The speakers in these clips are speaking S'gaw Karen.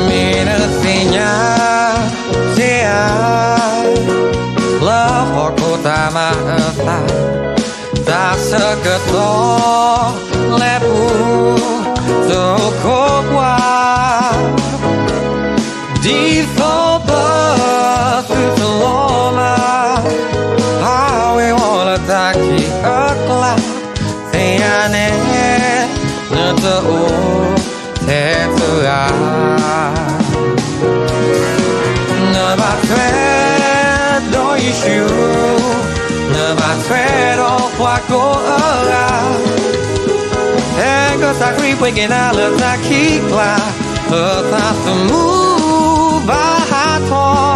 မ့ၢ်နသ့ၣ်ညါစ့ၢ်ဧါ လၢဟီၣ်ခိၣ်တၢ်မၤအသး တၢ်ဆၢကတီၢ်လဲၤပူၤ တအိၣ်ခိးပှၤ ဒ်သိးပသုတလီၤမၢ် ဟးဝ့ၤဝီၤလၢတၢ်ခံးအကျါ သ့ၣ်ညါန့ၣ် နတအိၣ်ထဲတဂၤ နဘၣ်ထွဲဒီးယ့ၣ်ၡူး နဘၣ်ထွဲဒီးပှၤကိးဂၤ ဖဲကစၢ်ခရံာ်ပှ့ၤက့ၤနၤလၢတၢ်ခံးကျါ ပသးသမူဘၣ်ဟးထီၣ်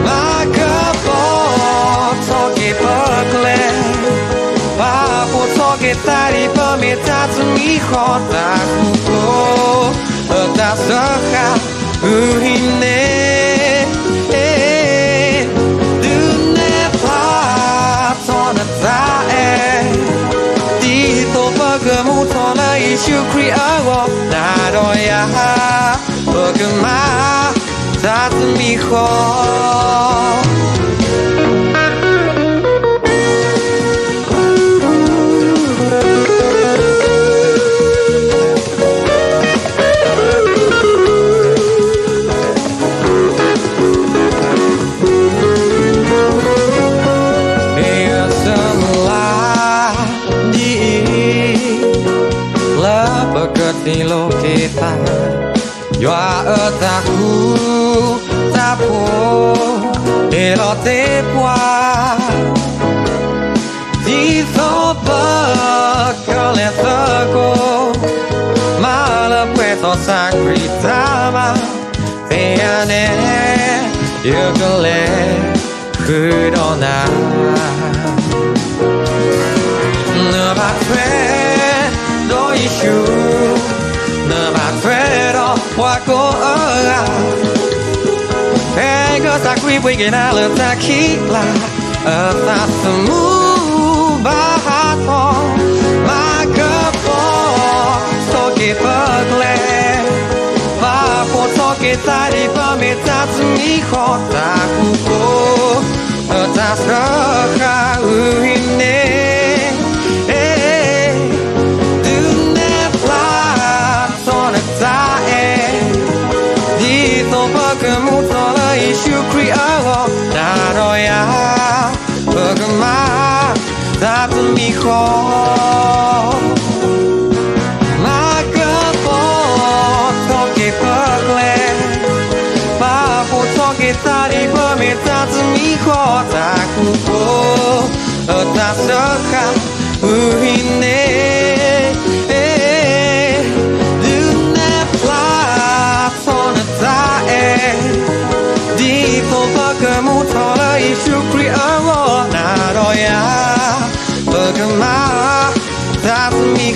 မၤကပီၤထီၣ်က့ၤပကျဲ ပာ်ဖှိၣ်ထီၣ်က့ၤသးဒ်ပမ့ၢ်တၢ်တမံၤဃီ တၢ်ကူၣ်ကိၢ် တၢ်စၢဃာ်အုၣ်ဟံးန့ၢ် ဒုးနဲၣ်ဖျါထီၣ်နတၢ်အဲၣ် ဒ်သိးပကမူထီၣ်လၢယ့ၣ်ၡူးခရံာ်အဂီၢ် နၤဒီးယၤ ပကမၤတၢ်တမံၤဃီ မ့ၢ်အဆၢမုၢ်လၢ်ဒ်အံၤ လၢပကထံၣ်လိာ်က့ၤသး ယွၤအတၢ်ဃူတၢ်ဖိး ဟ့ၣ်လီၤတ့ၢ်ပှၤ ဒ်သိးပကလဲၤသကိး မၤလၢပှဲၤထီၣ်စၢ်ခရံာ်တၢ်မၤ သ့ၣ်ညါန့ၣ် ယကလဲၤဃုာ်ဒီးနၤ နဘၣ်ထွဲဒီးယ့ၣ်ၡူး နဘၣ်ထွဲဒီးပှၤကိးဂၤ ဖဲကစၢ်ခရံာ်ပှ့ၤက့ၤနၤလၢတၢ်ခံးကျါ အသးသမူဘၣ်ဟးထီၣ် မၤကပီၤထီၣ်က့ၤပကျဲ ပာ်ဖှိၣ်ထီၣ်က့ၤသးဒ် ပမ့ၢ်တၢ်တမံၤဃီ တၢ်ကူၣ်ကိၢ် တၢ်စၢဃာ်အုၣ်ဟံးန့ၢ် ဒုးနဲၣ်ဖျါထီၣ်နတၢ်အဲၣ် ဒ်သိးပကမူထီၣ်လၢယ့ၣ်ၡူးခရံာ်အဂီၢ် နၤဒီးယၤ ပကမၤတၢ်တမံၤဃီ မၤကပီၤထီၣ်က့ၤပကျဲ ပာ်ဖှိၣ်ထီၣ်က့ၤသးဒ် ပမ့ၢ်တၢ်တမံၤဃီ တၢ်ကူၣ်ကိၢ် တၢ်စၢဃာ်အုၣ်ဟံးန့ၢ် ဒုးနဲၣ်ဖျါထီၣ်နတၢ်အဲၣ် ဒ်သိးပကမူထီၣ်လၢယ့ၣ်ၡူးခရံာ်အဂီၢ် နၤဒီးယၤ ပကမၤတၢ်တမံၤဃီ